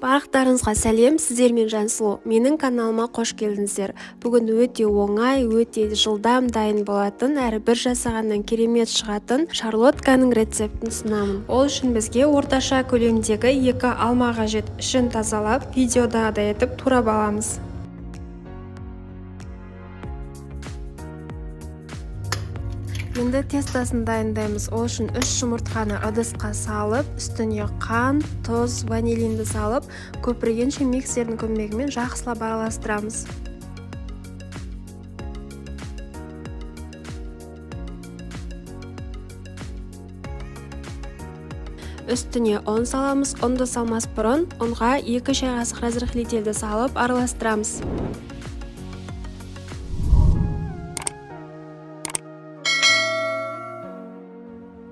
Барлықтарыңызға сәлем, сіздермен Жансұлу. Менің каналыма қош келдіңіздер. Бүгін өте оңай, өте жылдам дайын болатын, әрі бір жасағаннан керемет шығатын шарлотканың рецептін ұсынамын. Ол үшін бізге орташа көлемдегі 2 алма қажет. Ішін тазалап, видеодағыдай етіп турап аламыз. Енді тестосын дайындаймыз. Ол үшін 3 жұмыртқаны ыдысқа салып, үстіне қант, тұз, ванилинді салып, көпіргенше миксердің көмегімен жақсылап араластырамыз. Үстіне ұн саламыз. Ұнды салмас бұрын ұнға 2 шай қасық разрыхлительді салып араластырамыз.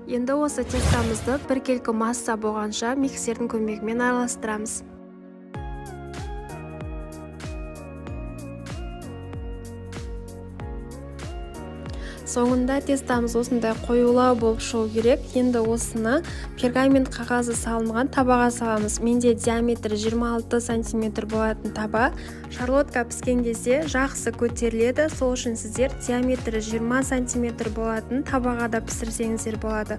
Енді осы тестамызды біркелкі масса болғанша миксердің көмегімен араластырамыз. Соңында тестамыз осындай қоюлау болып шығу керек. Енді осыны пергамент қағазы салынған табаға саламыз. Менде диаметрі 26 сантиметр болатын таба. Шарлотка піскен кезде жақсы көтеріледі. Сол үшін сіздер диаметрі 20 сантиметр болатын табаға да пісірсеңіздер болады.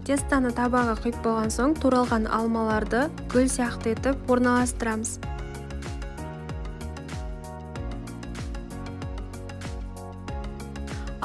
Тестаны табаға құйып болған соң туралған алмаларды гүл сияқты етіп орналастырамыз.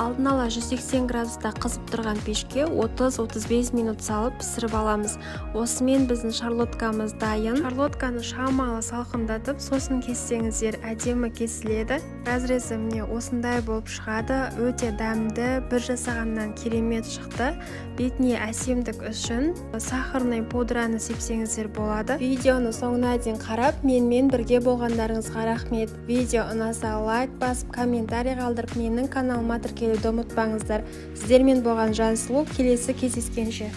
Алдын ала 180 градуста қызып тұрған пешке 30-35 минут салып пісіріп аламыз. Осымен біздің шарлоткамыз дайын. Шарлотканы шамалы салқындатып, сосын кессеңіздер әдемі кесіледі. Разрезі міне осындай болып шығады. Өте дәмді, бір жасағаннан керемет шықты. Бетіне әсемдік үшін сахарный пудраны сепсеңіздер болады. Видеоны соңына дейін қарап, менімен бірге болғандарыңызға рахмет. Видео ұнаса лайк басып, комментарий қалдырып, менің каналыма тіркелуді ұмытпаңыздар. Сіздермен болған Жансұлу, келесі кездескенше.